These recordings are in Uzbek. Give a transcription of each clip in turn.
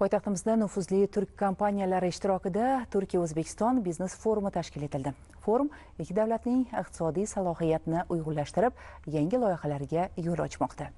Poytaxtimizda nufuzli turk kompaniyalari ishtirokida Turkiya-O'zbekiston biznes forumi tashkil etildi. Forum ikki davlatning iqtisodiy salohiyatini uyg'unlashtirib, yangi loyihalarga yo'l ochmoqda.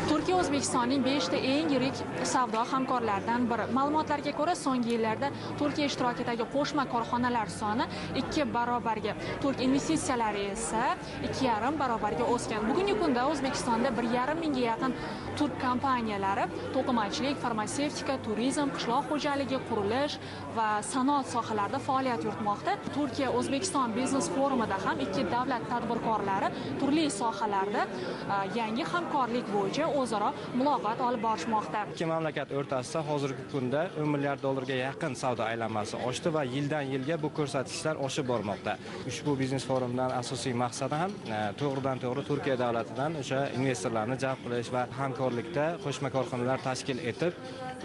Turkiya O'zbekistonning 5 ta eng yirik savdo hamkorlaridan biri. Ma'lumotlarga ko'ra, so'nggi yillarda Turkiya ishtirokidagi qo'shma korxonalar soni 2 barobarga, turk investitsiyalari esa 2,5 barobarga o'sgan. Bugungi kunda O'zbekistonda 1,5 mingga yaqin turk kompaniyalari to'qimachilik, farmatsevtika, turizm, qishloq xo'jaligi, qurilish va sanoat sohalarida faoliyat yuritmoqda. Turkiya O'zbekiston biznes forumida ham ikki davlat tadbirkorlari turli sohalarda yangi hamkorlik bo'yicha o'zaro muloqot olib borishmoqda. Ikki mamlakat o'rtasida hozirgi kunda 10 milliard dollarga yaqin savdo aylanmasi oshdi va yildan yilga bu ko'rsatkichlar oshib bormoqda. Ushbu biznes forumdan asosiy maqsadi ham to'g'ridan to'g'ri Turkiya davlatidan o'sha investorlarni jalb qilish va hamkorlikda qo'shma korxonalar tashkil etib,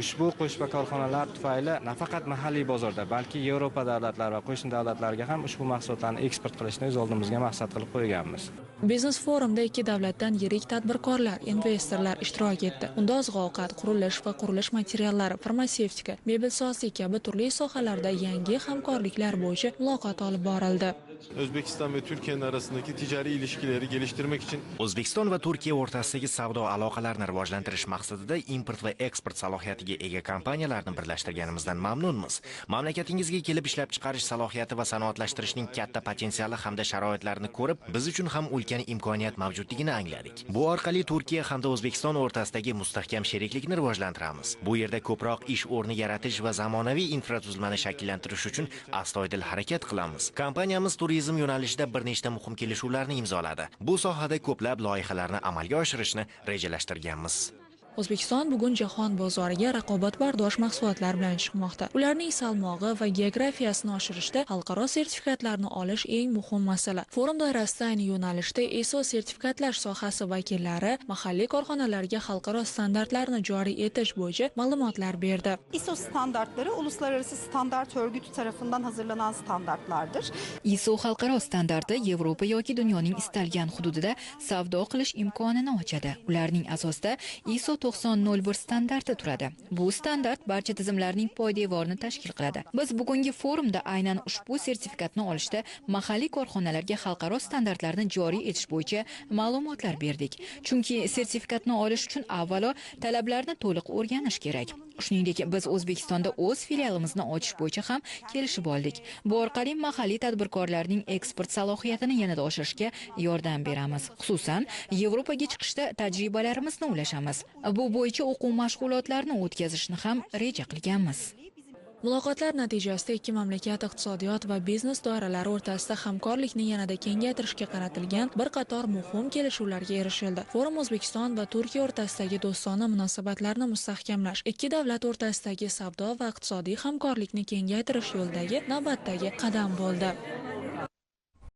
ushbu qo'shma korxonalar tufayli nafaqat mahalliy bozorda, balki Yevropa davlatlari va qo'shni davlatlarga ham ushbu mahsulotlarni eksport qilishni o'z oldimizga maqsad qilib qo'yganmiz. Biznes forumda ikki davlatdan yirik tadbirkorlar, investorlar ishtirok etdi. Unda oziq-ovqat, qurilish va qurilish materiallari, farmatsevtika, mebelsozlik kabi turli sohalarda yangi hamkorliklar bo'yicha muloqot olib borildi. Özbekistan ve Türkiye'nin arasındaki ticari ilişkileri geliştirmek için O'zbekiston va Turkiya o'rtasidagi savdo aloqalarini rivojlantirish maqsadida import va eksport salohiyatiga ega kompaniyalarni birlashtirganimizdan mamnunmiz. Mamlakatingizga kelib ishlab chiqarish salohiyati va sanoatlashtirishning katta potensiali hamda sharoitlarini ko'rib, biz uchun ham ulkan imkoniyat mavjudligini angladik. Bu orqali Turkiya hamda O'zbekiston o'rtasidagi mustahkam sheriklikni rivojlantiramiz. Bu yerda ko'proq ish o'rni yaratish va zamonaviy infratuzilmani shakllantirish uchun astoydil harakat qilamiz. Kompaniyamiz turizm yo'nalishida bir nechta muhim kelishuvlarni imzoladi. Bu sohada ko'plab loyihalarni amalga oshirishni rejalashtirganmiz. O'zbekiston bugun jahon bozoriga raqobatbardosh mahsulotlar bilan chiqmoqda. Ularning salmog'i va geografiyasini oshirishda xalqaro sertifikatlarni olish eng muhim masala. Forum doirasida ayni yo'nalishda ISO sertifikatlash sohasi vakillari mahalliy korxonalarga xalqaro standartlarni joriy etish bo'yicha ma'lumotlar berdi. ISO standartları Uluslararası Standart Örgütü tarafından hazırlanan standartlardır. ISO xalqaro standarti Yevropa yoki dunyoning istalgan hududida savdo qilish imkonini ochadi. Ularning asosida ISO 9001 standarti turadi. Bu standart barcha tizimlarning poydevorini tashkil qiladi. Biz bugungi forumda aynan ushbu sertifikatni olishda mahalliy korxonalarga xalqaro standartlarni joriy etish bo'yicha ma'lumotlar berdik. Chunki sertifikatni olish uchun avvalo talablarni to'liq o'rganish kerak. Shuningdek, biz O'zbekistonda o'z filialimizni ochish bo'yicha ham kelishib oldik. Bu orqali mahalliy tadbirkorlarning eksport salohiyatini yanada oshirishga yordam beramiz. Xususan, Yevropaga chiqishda tajribalarimizni ulashamiz. Bu bo'yicha o'quv mashg'ulotlarini o'tkazishni ham reja qilganmiz. Muloqotlar natijasida ikki mamlakat iqtisodiyot va biznes doiralari o'rtasida hamkorlikni yanada kengaytirishga qaratilgan bir qator muhim kelishuvlarga erishildi. Forum O'zbekiston va Turkiya o'rtasidagi do'stona munosabatlarni mustahkamlash, ikki davlat o'rtasidagi savdo va iqtisodiy hamkorlikni kengaytirish yo'lidagi navbatdagi qadam bo'ldi.